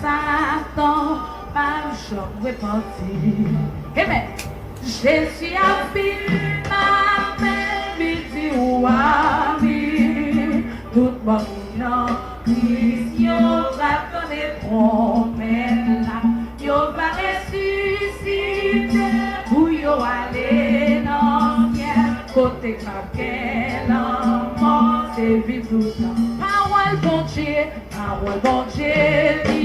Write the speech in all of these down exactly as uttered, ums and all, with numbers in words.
Satan p ap janm repanti. Amen. Jezi ap vini maten, midi, owa, mini. Tout moun ki nan Kris yo va tande twonpèt la. Yo va resisite pou yo ale nan syèl. Kote k ap gen lanmò, se viv toutan. Pawòl Bondye. Pawòl Bondye di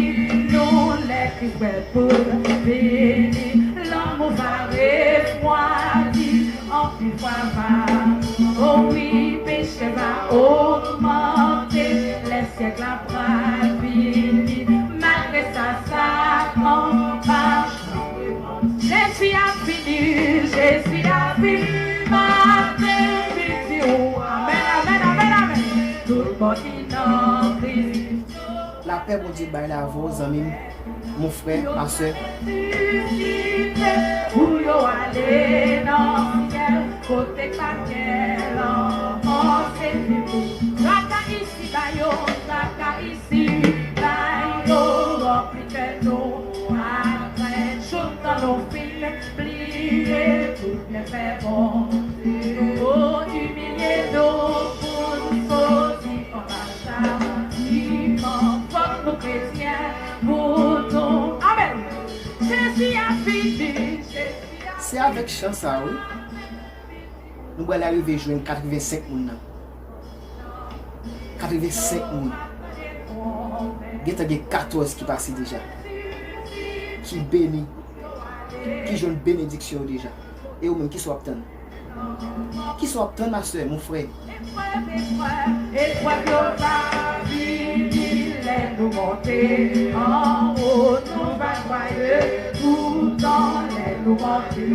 nou lè Kris prèt pou l vini, lanmou va refwadi, anpil fwa va, o wi, peche va ogmante, lè syèk la pral fini. Malgre sa, Satan pa Jezi ap vini, Jezi ap vini, maten, midi, ou, amèn, amèn, amèn, amèn. Tout moun ki nan Kris. Lapè Bondye bay la avè w, zanmi m, mon frè, ma sè. Pou yo ale nan syèl, kote k pa gen lanmò, se li pou traka isi ba yo, traka isi ba yo, ranpli kè nou ak krent, jouk tan nou fin bliye tout byenfè Bondye. Nou imilye nou pou n soti anba chatiman. Fòk nou kretyen pou nou. Amèn. Jezi ap vini, Jezi ap vini. Se avèk chan sa, wi. Nou pral arive jwenn katrevensenk moun nan. Katrevensenk moun. Gentan gen katòz ki pase deja. Ki beni. Ki jwenn benediksyon yo deja. E ou menm, kisa w ap tann? Kisa w ap tann, ma sè, mon frè? Eprèv, eprèv, eprèv yo va vini lè nou monte anwo, nou va jwaye toutan lè nou monte.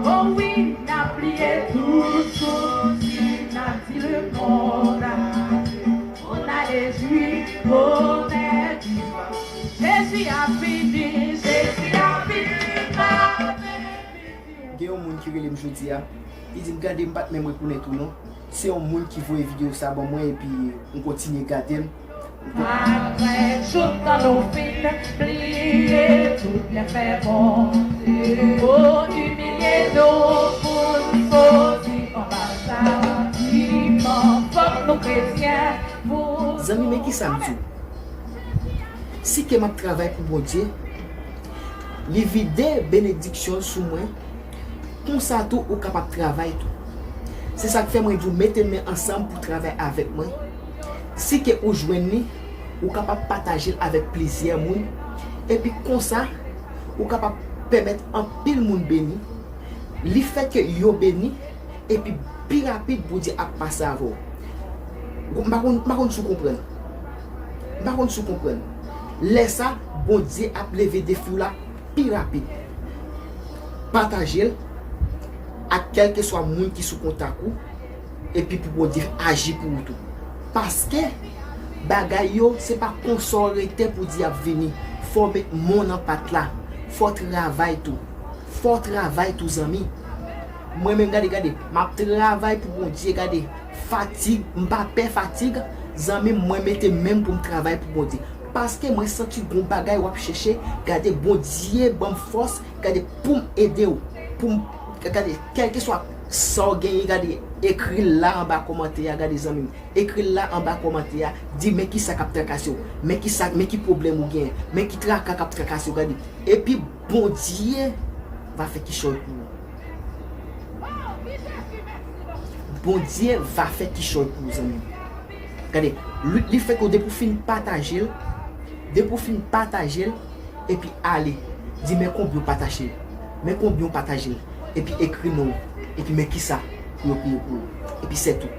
O wi, n ap bliye tout sousi, n ap di lemonn adye. On a les juifs, bonè divan. Jezi ap vini, Jezi ap vini, amen. Gen yon moun ki rele m jodi a. Li di m, "Gade, m pa t menm rekonèt ou non." Se yon moun ki voye videyo sa ban mwen epi m kontinye gade l. Malgre jouk tan nou fin bliye tout byenfè Bondye, o imilye nou pou n soti anba chatiman. Fòk nou kretyen pou. Zanmi, men kisa m di w. Si ke m ap travay pou Bondye, li vide benediksyon l sou mwen, konsa tou ou kapab travay tou. Se sa k fè mwen di w mete men ansanm pou travay avèk mwen. Si ke ou jwenn li, ou kapab pataje l avèk plizyè moun. Epi konsa, ou kapab pèmèt anpil moun beni. Li fè ke yo beni, epi pi rapid Bondye ap pase avè w. M pa konn, m pa konn si w konprann. M pa konn si w konprann. Lè sa, Bondye ap leve defi w la pi rapid. Pataje l ak kèlkeswa moun ki sou kontak ou, epi pou Bondye aji pou ou tou. Paske bagay yo, se pa konsa w rete pou di y ap vini. Fò w met men w nan pat la. Fò w travay tou. Fò w travay tou, zanmi. Mwen menm, gade, gade, m ap travay pou Bondye, gade. Fatig, m pa pè fatig, zanmi m, mwen mete men m pou m travay pou Bondye. Paske mwen santi gon bagay w ap chèche, gade, Bondye ban m fòs, gade, pou m ede w, pou m, gade, kèlkeswa sa w genyen, gade, ekri l la anba kòmantè a, gade, zanmi m. Ekri l la anba kòmantè a, di men kisa k ap trakase w, men kisa, men ki pwoblèm ou genyen, men ki traka k ap trakase w, gade. Epi Bondye va fè kichòy pou ou. Bondye va fè kichòy pou ou, zanmi m. Gade, li, li fè ke depi w fin pataje l, depi w fin pataje l, epi ale, di men konbyen w pataje l, men konbyen w pataje l, epi ekri non w, epi men kisa pou yo priye pou ou, epi sètou.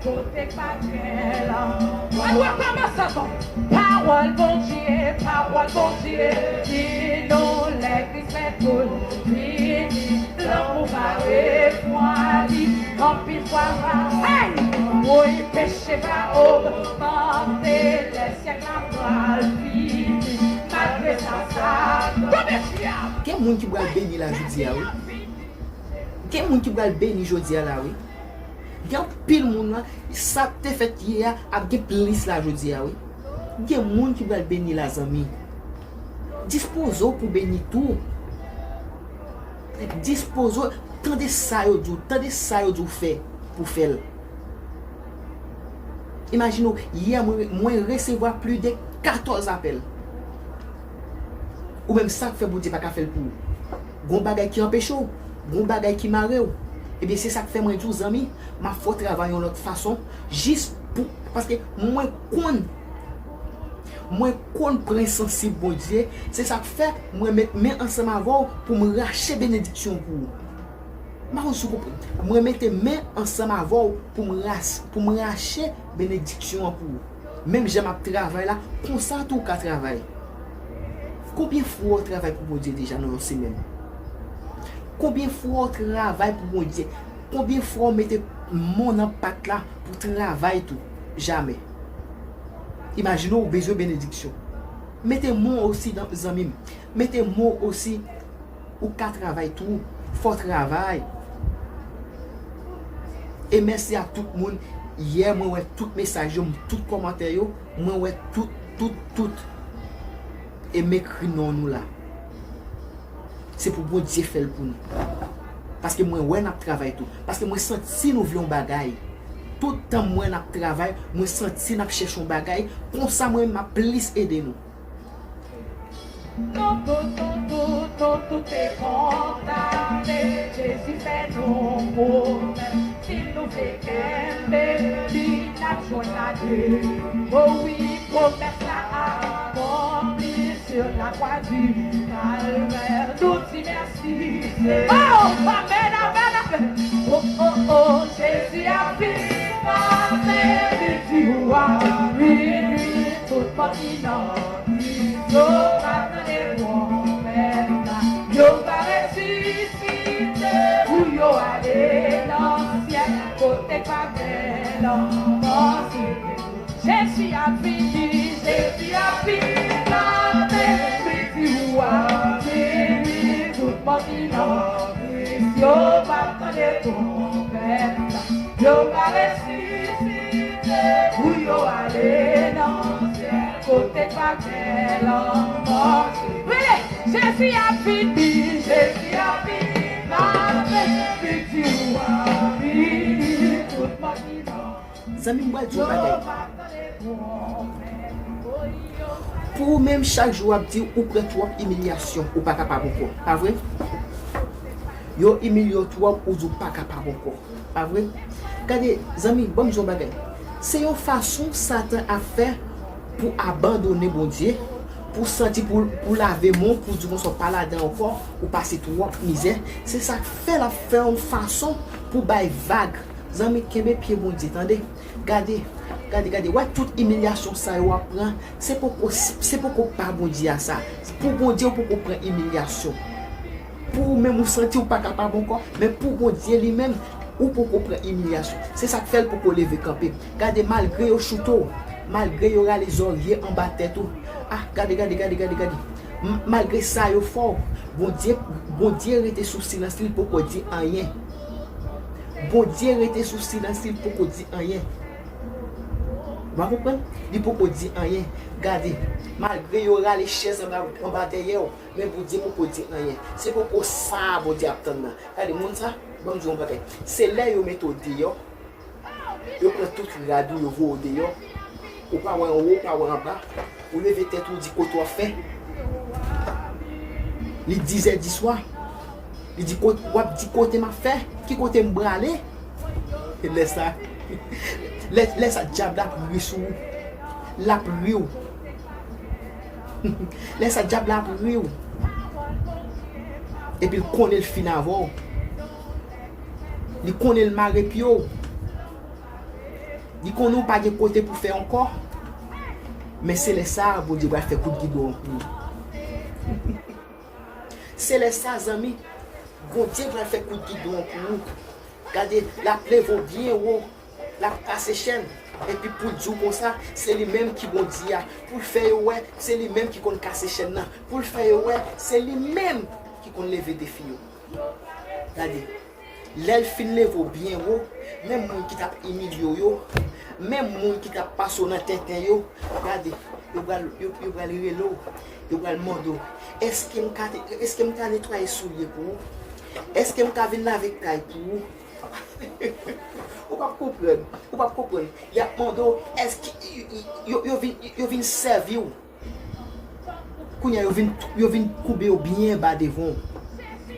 Kote k pa gen lanmò. An nou rekòmanse ankò. Pawòl Bondye, pawòl Bondye di nou lè Kris prèt pou l vini, lanmou va refwadi, anpil fwa va, hey! Woy, peche va ogmante, lè syèk la pral fini, malgre sa, sa tonbe dyab. Gen moun ki pral beni la jodi a, wi. Gen moun ki pral beni jodi a la, wi. Gen anpil moun la, sa k te fèt yè a ap gen plis la jodi a, wi. Gen moun ki pral beni la, zanmi. Dispoze w pou beni tou. Dispoze w, tande sa yo di w, tande sa yo di w fè pou fè l. Imajine w, yè mwen, mwen resevwa plis de katòz apèl. Ou menm, sa k fè Bondye pa ka fè l pou ou? Gon bagay ki anpeche w, gon bagay ki mare w. Ebyen, se sa k fè mwen di w, zanmi, m ap fè w travay yon lòt fason, jis pou, paske mwen konn, mwen konn pran sansib Bondye, se sa k fè mwen met men ansanm avè w pou m rache benediksyon pou ou. M pa konn si w konprann. Mwen mete men ansanm avè w pou m ras-, pou m rache benediksyon an pou ou. Menm jan m ap travay la, konsa tou w ka travay. Konbyen fwa w travay pou Bondye deja nan yon semèn? Konbyen fwa w travay pou Bondye? Konbyen fwa w mete men w nan pat la pou travay tou? Jamè. Imajine w bezwen benediksyon. Mete men w osi, zanmi m. Mete men w osi. Ou ka travay tou. Fò w travay. E mèsi a tout moun. Yè, mwen wè tout mesaj yo, tout kòmantè yo. Mwen wè tout, tout, tout. E m ekri non nou la. Se pou Bondye fè l pou nou. Paske mwen wè n ap travay tou. Paske mwen santi nou vle yon bagay. Tout tan m wè n ap travay, mwen santi n ap chèche yon bagay. Konsa mwen menm m ap plis ede nou. Tout, tout, tout, tout, tout, tout te kontate. Jezi fè nou pwomès. Si nou vle kenbe li, n ap jwenn lade. O wi, pwomès la akonpli sur la croix du calvaire. Nou di mèsi. Oh, amen, amen, amen. Oh, oh, oh, Jezi ap vin kanpe, li di w ap vini. Tout moun ki nan Kris yo va tande twonpèt la. Yo va resisite pou yo ale nan syèl kote k pa gen lanmò. Jezi ap vini, Jezi ap vini, kanpe, li di w ap vini. Tout moun ki nan Kris yo va tande twonpèt la. Yo va resisite pou yo ale nan syèl kote k pa gen lanmò. Rele, Jezi ap vini, Jezi ap vini, kanpe, li di w ap vini. Tout moun ki nan Zanmi m, m pral di w yon bagay. Pou ou menm, chak jou w ap di ou pran twòp imilyasyon, ou pa kapab ankò, pa vre? Yo imilye w twòp, ou di ou pa kapab ankò, pa vre? Gade, zanmi, ban m di w yon bagay. Se yon fason Satan ap fè pou abandone Bondye, pou santi, pou, pou lave men w, pou di konsa w pa ladan ankò, ou pase twòp mizè. Se sa k fè l ap fè yon fason pou bay vag. Zanmi, kenbe pye Bondye, tande. Gade, gade, gade. Wè tout imilyasyon sa yo w ap pran, se poko, se poko pa Bondye a sa. Pou Bondye, ou poko pran imilyasyon. Pou ou menm, ou santi ou pa kapab ankò, men pou Bondye li menm, ou poko pran imilyasyon. Se sa k fè l poko leve kanpe. Gade, malgre yo choute w, malgre yo rale zòrye anba tèt ou, ah, gade, gade, gade, gade, gade. M-, malgre sa yo fè w, Bondye, Bondye rete sou silans li, li poko di anyen. Bondye rete sou silans li, li poko di anyen. Ou pa konprann? Li poko di anyen. Gade, malgre yo rale chèz anba, anba dèyè w, men Bondye poko di anyen. Se poko sa Bondye ap tann nan. Gade, moun sa, ban m di w yon bagay. Se lè yo mete w deyò, yo pran tout rad ou, yo voye w deyò. Ou pa wè anwo, ou pa wè anba. Ou leve tèt ou, ou di kote w ap fè. Li dizè di swa. Li di, "Kot-, w ap di kote m ap fè? Ki kote m prale?" E lè sa, lè, lè sa, dyab la ap ri sou ou. L ap ri w. Lè sa, dyab la ap ri w. Epi l konnen l fin avè w. Li konnen l mare pye w. Li konnen w pa gen kote pou fè ankò. Men se lè sa a, Bondye pral fè kout gidon an pou ou. Se lè sa a, zanmi, Bondye pral fè kout gidon an pou ou. Gade, l ap leve w byen wo. L ap kase chèn. Epi pou l di w konsa, se li menm ki Bondye a. Pou l fè yo wè, se li menm ki konn kase chèn nan. Pou l fè yo wè, se li menm ki konn leve defi yo. Gade, lè l fin leve w byen wo, menm moun ki t ap imilye w yo, menm moun ki t ap pase w nan tenten yo, gade, Yo pral, yo, yo pral rele w, yo pral mande w, èske m ka, èske m ka netwaye soulye pou ou? Èske m ka vin lave kay pou ou? Ou p ap konprann, ou p ap konprann. Y ap mande w, èske yo, yo, yo vin, yo vin sèvi w. Kounye a, yo vin, yo vin koube yo byen ba devan w.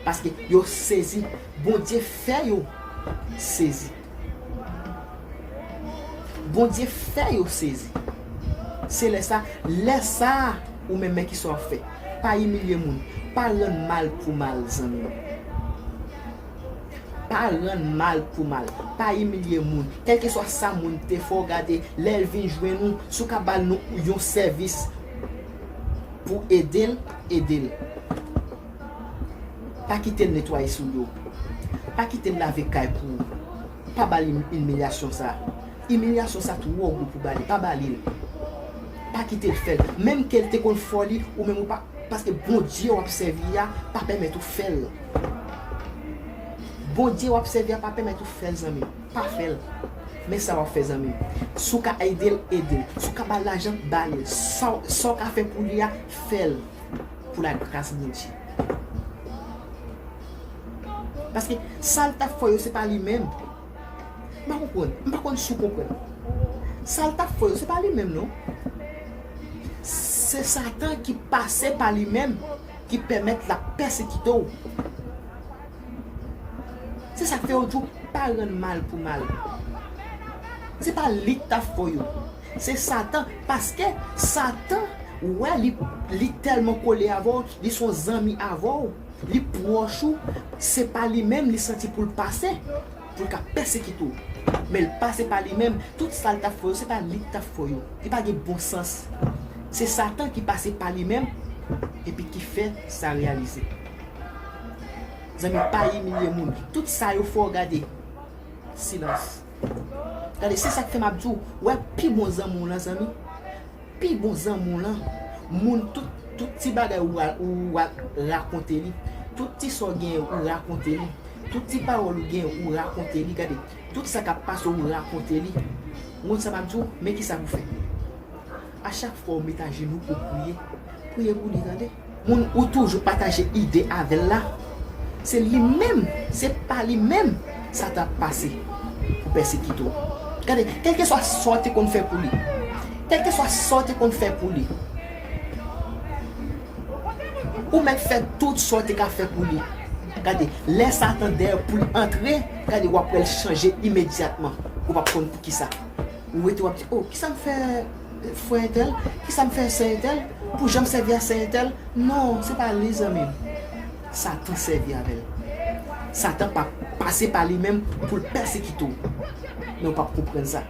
Paske yo sezi. Bondye fè yo sezi. Bondye fè yo sezi. Se lè sa, lè sa, ou menm men ki sa w ap fè. Pa imilye moun. Pa rann mal pou mal, zanmi m. Pa rann mal pou mal. Pa imilye moun. Kèlkeswa sa moun te fè w, gade, lè l vin jwenn ou, si w ka ba l yon sèvis pou ede l, ede l. Pa kite l netwaye soulye w. Pa kite l lave kay pou ou. Pa ba l imilyasyon sa. Imilyasyon sa twò gwo pou ba li. Pa ba li l. Pa kite l fè l. Menm ke l te konn fè w li, ou menm ou pa, paske Bondye w ap sèvi a pa pèmèt ou fè l. Bondye w ap sèvi a pa pèmèt ou fè l, zanmi m. Pa fè l. Men sa w ap fè, zanmi m. Si w ka ede l, ede l. Si w ka ba l lajan, ba l. Sa w, sa w ka fè pou li a, fè l. Pou lagras Bondye. Paske sa l t ap fè yo, se pa li menm. M pa konprann. M pa konn si w konprann. Sa l t ap fè yo, se pa li menm, non. Se Satan ki pase pa li menm, ki pèmèt l ap pèsekite w. Se sa k fè yo di w pa rann mal pou mal. Se pa li k t ap fè yo. Se Satan. Paske Satan, wè, li, li tèlman kole avè w, li se yon zanmi avè w, li pwòch ou, se pa li menm li santi pou l pase, pou l ka pèsekite w. Men l pase pa li menm, tout sa l t ap fè yo, se pa li k t ap fè yo. Li pa gen bon sans. Se Satan ki pase pa li menm, epi ki fè sa reyalize. Zanmi, pa imilye moun. Tout sa yo fè w gade. Silans. Gade, se sa k fè m ap di w, wè, pi bon zanmi w lan, zanmi. Pi bon zanmi w lan, moun, tout, tout ti bagay ou, ou rakonte li, tout ti sa w genyen ou rakonte li, tout ti pawòl ou genyen ou rakonte li, gade, tout sa k ap pase w ou rakonte li. Ou konn sa m ap di w? Men ki sa pou fè. A chak fwa w met ajenou pou w priye, priye pou li, tande. Moun ou toujou pataje ide avè l la, se li menm, se pa li menm sa t ap pase pou pèsekite w. Gade, kèlkeswa sa w te konn fè pou li, kèlkeswa sa w te konn fè pou li, ou mèt fè tout sa w te ka fè pou li. Gade, lè Satan dèyè pou l antre, gade, w ap wè l chanje imedyatman. Ou p ap konn poukisa. Ou rete w ap di, "Oh, kisa m fè frè entèl? Kisa m fè sè entèl? Pou jan m sèvi a sè entèl?" Non, se pa li, zanmi m. Satan sèvi avè l. Satan pa pase pa li menm pou l pèsekite w. Men w p ap konprann sa.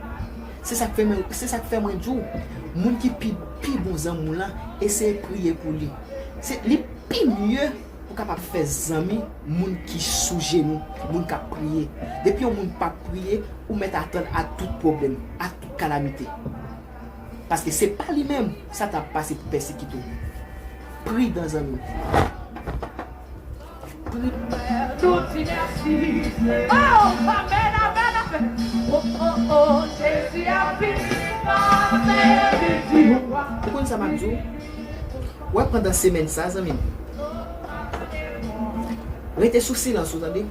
Se sa k fè mwen, se sa k fè mwen di w, moun ki pi, pi bon zanmi w lan, eseye priye pou li. Se, li pi mye pou kapab fè zanmi moun ki sou jenou, moun k ap priye. Depi yon moun p ap priye, ou mèt atann a tout pwoblèm, a tout kalamite. Paske se pa li menm sa t ap pase pou pèsekite w. Pridan, zanmi m. Pri- Tout ti mèsi. Oh, amèn, amèn, amèn. Oh, oh, oh, Jezi ap vini. Ou konn sa m ap di w? Wè, pandan semèn sa, zanmi m, rete sou silans ou, tande.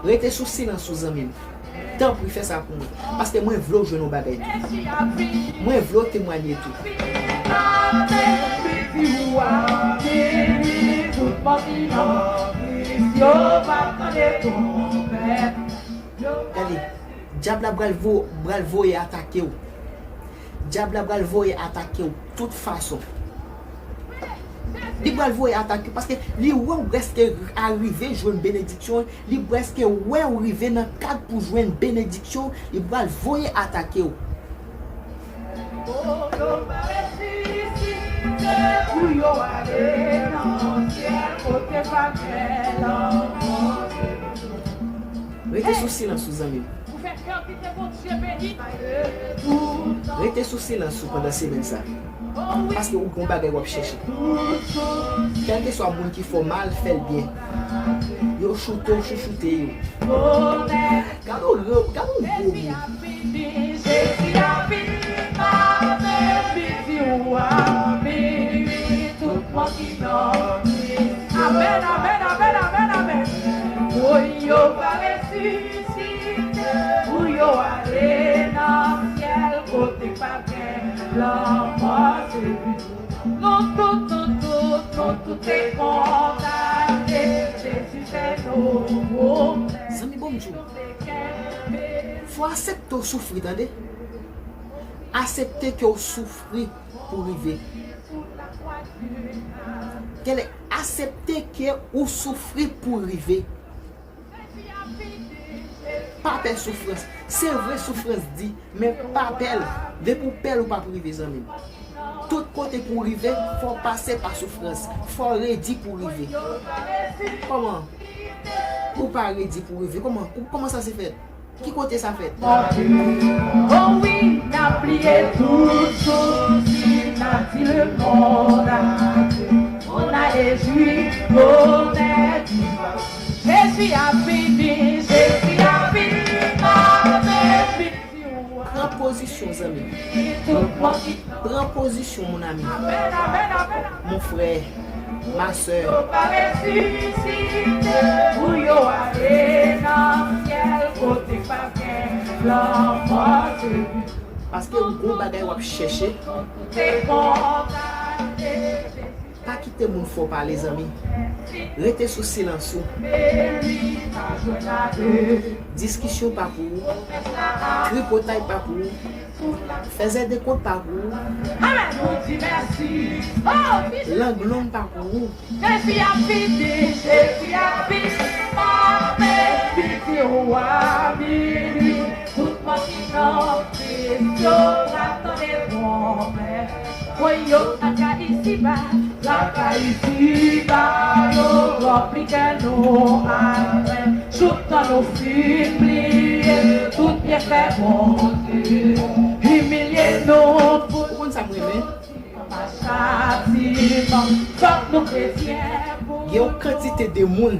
Rete sou silans ou, zanmi m. Tanpri, fè sa pou mwen. Paske mwen vle w jwenn yon bagay tou. Mwen vle w temwanye tou. Gade, dyab la pral vo-, pral voye atake w. Dyab la pral voye atake w tout fason. Li pral voye atake w paske li wè w prèske arive jwenn benediksyon, li prèske wè w rive nan kad pou jwenn benediksyon, li pral voye atake w. Pou yo ale nan syèl kote pa gen lanmò. Rete sou silans ou, zanmi m. Rete sou silans ou pandan semèn sa. Paske ou gon bagay w ap chèche. Kèlkeswa moun ki fè w mal, fè l byen. Yo choute w, chouchoute yo. Gade w, gade w gwo moun. Lanmò se vi. Nou tout, nou tout, nou tout se kondane. Jezi fè nou pwoblèm. Zanmi, bon m di w, fò w aksepte w soufri, tande. Aksepte ke w soufri pou rive. Genlè, aksepte ke ou soufri pou rive. Pa pè soufrans. Se vre, soufrans di, men pa pè l. Depi w pè l, ou p ap rive, zanmi m. Tout kote pou w rive, fò w pase pa soufrans. Fò w redi pou w rive. Kòman? Ou pa redi pou w rive. Kòman? Ou, kòman sa se fèt? Ki kote sa fèt? Oh wi, n ap bliye tout sousi, n ap di lemonn adye. On a lejwi bonè dimanch. Jezi ap vini, Jezi ap vini, maten midi. Pran pozisyon, zanmi. Tout moun ki Pran pozisyon, mon ami, mon frè, ma sè. Yo pa resisite pou yo ale nan syèl kote pa gen lanmò. Paske yon gwo bagay w ap chèche. Te kondane. Pa kite moun fè w pale, zanmi. Rete sou silans ou. Diskisyon pa pou ou. Tripotay pa pou ou. Fèzè dekont pa pou ou. Amèn, nou di mèsi. Oh, wi. Lang long pa pou ou. Jezi ap vini, Jezi ap vini. Maten midi ou a midi. Tout moun ki nan Kris yo pral tande twonpèt. Woy yo lakay isiba, lakay isiba yo ranpli kè nou avè. Jouk tan nou fin bliye tout byenfè Bondye, imilye nou pou Ou konn sa m renmen? Chatiman, fòk nou kretyen pou Gen yon kantite de moun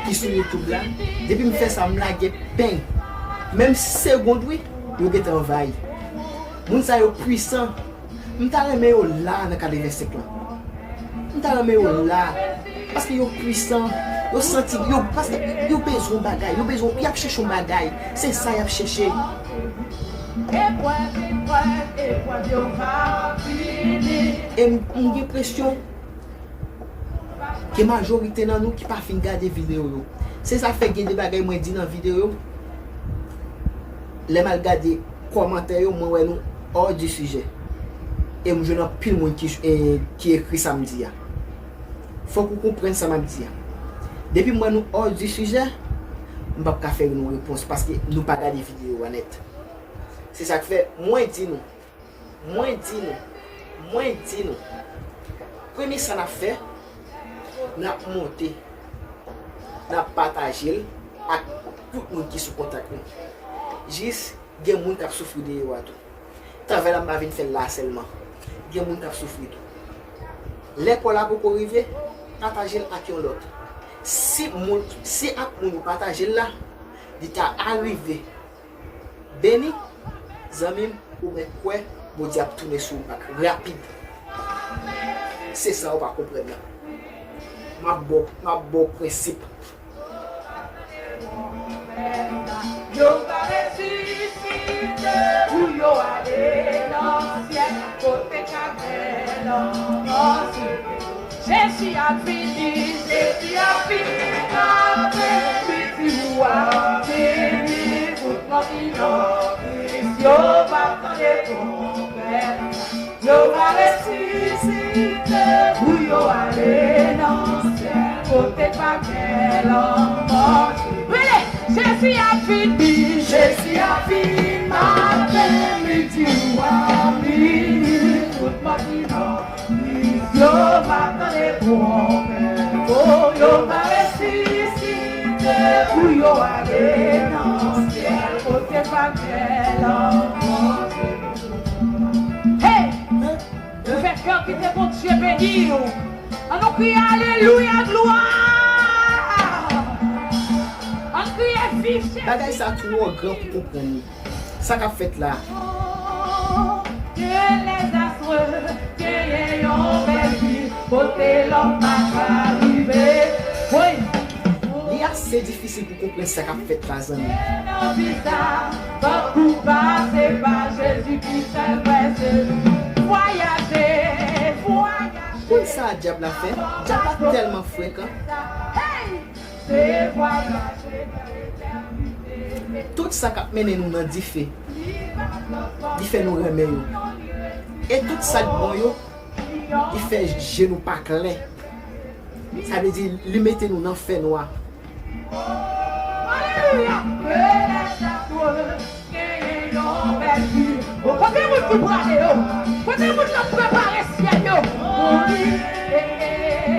ki sou YouTube la, depi m fè sa, m lage peng. Menm segond, wi, yo gentan anvayi. Moun sa yo pwisan. M ta renmen yo la nan katrevensenk lan. M ta renmen yo la. Paske yo pwisan. Yo santi, yo, paske yo bezwen yon bagay. Yo bezwen, y ap chèche yon bagay. Se sa y ap chèche. Eprèv, eprèv, eprèv yo va fini. E m, m gen enpresyon Gen majorite nan nou ki pa fin gade videyo yo. Se sa k fè gen de bagay mwen di nan videyo yo. Lè m al gade kòmantè yo, mwen wè nou hors du sujet. E m jwenn anpil moun ki, e, ki ekri sa m di a. Fòk ou konprann sa m ap di a. Depi m wè nou hors du sujet, m p ap ka fè nou repons paske nou pa gade videyo a nèt. Se sa k fè mwen di nou, Mwen di nou, mwen di nou, premye sa n ap fè, n ap monte, n ap pataje l ak tout moun ki sou kontak nou. Jis gen moun k ap soufri deyò a tou. Travay la m pa vin fè l la sèlman. Gen moun k ap soufri tou. Lè pa w la poko rive, pataje l ak yon lòt. Si moun, si ak moun ou pataje l la, li ta arive beni, zanmi m, ou mèt kwè Bondye ap tounen sou ou bak rapid. Se sa ou pa konprann nan. M ap ba w, m ap ba w prensip. Yo va resisite pou yo ale nan syèl kote k ap gen lanmò. Jezi ap vini, Jezi ap vini, apre midi ou ap vini, tout moun ki nan Kris yo va tande twonpèt. Yo va resisite pou yo ale nan syèl kote pa gen lanmò. Rele! Jezi ap vini, Jezi ap vini, maten, midi ou ap vini, tout moun ki nan Kris yo va tande twonpèt, o, yo va resisite pou yo ale nan syèl kote pa gen lanmò. Hey! Ouvè kè w, kite Bondye beni w. An nou kriye alelouya, glwa! An kriye viv Jezi! Bagay sa twò gran pou konprann li. Sa k ap fèt la? Ke lèzastre genyen yon bèl vi kote lòm pa ka rive. Wi. Li ase difisil pou konprann sa k ap fèt la, zanmi. Nan vi sa, fòk ou pase pa Jezi ki sèl vrè Jezi. Sa dyab la fè? Dyab la tèlman frekan. Tout sa k ap mennen nou nan dife, li fè nou renmen yo. E tout sa k bon yo, li fè je nou pa klè. Sa vle di, li mete nou nan fènwa. Alelouya! Ke lè sa genyen yon bèl vi. Kote moun ki prale yo? Kote moun k ap prepare syèl yo? Mouri, e, e,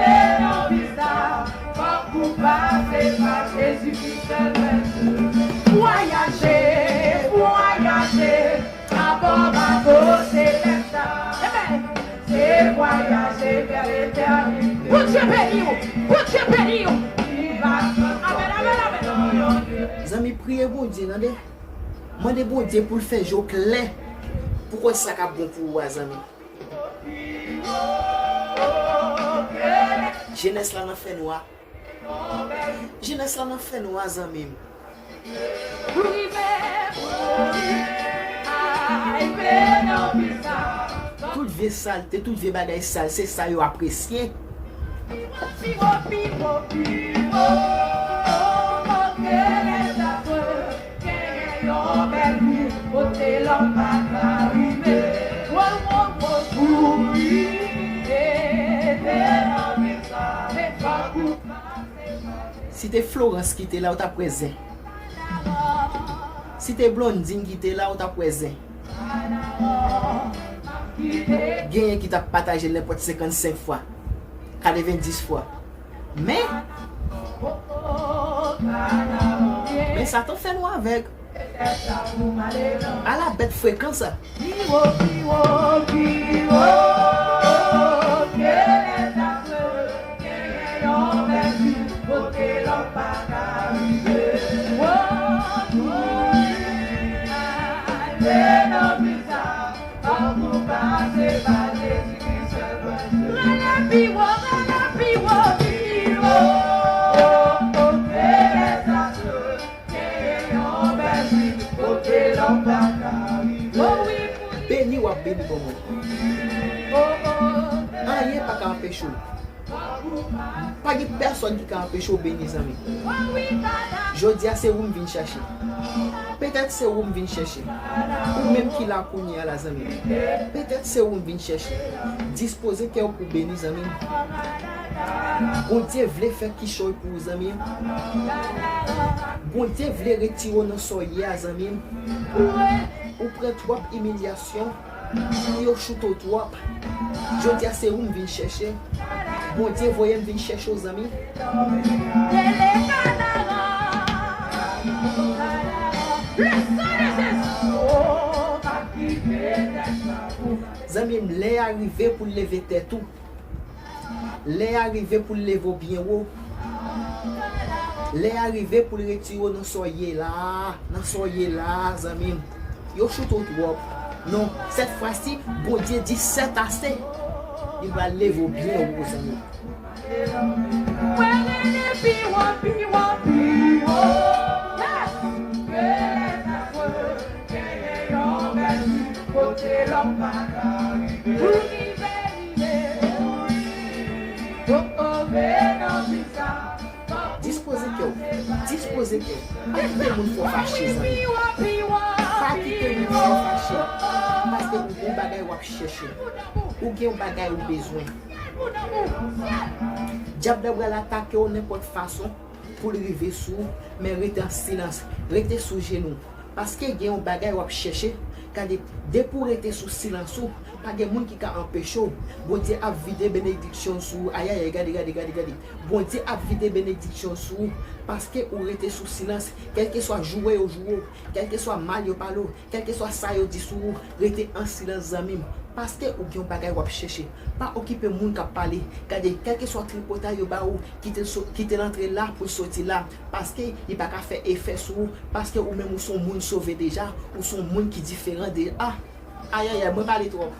e, nan vi sa, fòk ou pase pa Jezikri sèl mèt. Vwayaje, vwayaje, abò bato selès la. Amen. Se vwayaje vè letènite. Bondye beni w. Bondye beni w. Amen, amen, amen. Zanmi, priye Bondye, tande. Mande Bondye pou l fè je w klè pou konn sa k ap bon pou ou a, zanmi. Jenès la nan fènwa. Jenès la nan fènwa, zanmi m. Tout vye salte, tout vye bagay sal, se sa yo apresye. Si te Florence ki te la, ou t ap wè zen. Si te Blondine ki te la, ou t ap wè zen. Genyen ki t ap pataje l nenpòt senkannsenk fwa, katrevendis fwa. Men, men Satan fè nou avèg. Ala bèt frekan sa. Beni w ap beni, bon Bondye. Anyen pa ka anpeche w. Pa gen pèsòn ki ka anpeche w beni, zanmi. Jodi a, se ou m vin chèche. Petèt se ou m vin chèche. Ou menm ki la kounye a la, zanmi. Petèt se ou m vin chèche. Dispoze kè w pou beni, zanmi. Bondye vle fè kichòy pou ou, zanmi. Bondye vle retire w nan sa w ye a, zanmi. Ou pran twòp imilyasyon. Yo choute w twòp. Jodi a se ou m vin chèche. Bondye voye m vin chèche w, zanmi. Zanmi m, lè a rive pou l leve tèt ou. Lè a rive pou l leve w byen wo. Lè a rive pou l retire w nan sa w ye la, nan sa w ye la, zanmi m. Yo choute w twòp. Non, sèt fwa si, Bondye di sèt ase. Li pral leve w byen wo, zanmi m. Mwen rele pi wo, pi wo, pi wo. Yes! Dispoze kè w. Dispoze kè w. Pa kite moun fè w fache, zanmi. Pa kite moun fè w fache. Paske ou gen yon bagay w ap chèche. Ou gen yon bagay ou bezwen. Dyab la pral atake w nenpòt fason pou l rive sou ou, men rete an silans. Rete sou jenou. Paske gen yon bagay w ap chèche. Gade, depi w rete sou silans ou, pa gen moun ki ka anpeche w. Bondye ap vide benediksyon sou ou. Ayayay, gade, gade, gade, gade. Bondye ap vide benediksyon sou ou. Paske ou rete sou silans. Kèlkeswa joure yo joure w, kèlkeswa mal yo pale w, kèlkeswa sa yo di sou ou, rete an silans, zanmi m. Paske ou gen yon bagay w ap chèche. Pa okipe moun k ap pale. Gade, kèlkeswa tripotay yo ba ou, kite l so-, kite l antre la pou l soti la. Paske li pa ka fè efè sou ou. Paske ou menm ou se yon moun sove deja. Ou se yon moun ki diferan de, a. Ayayay, mwen pale twòp.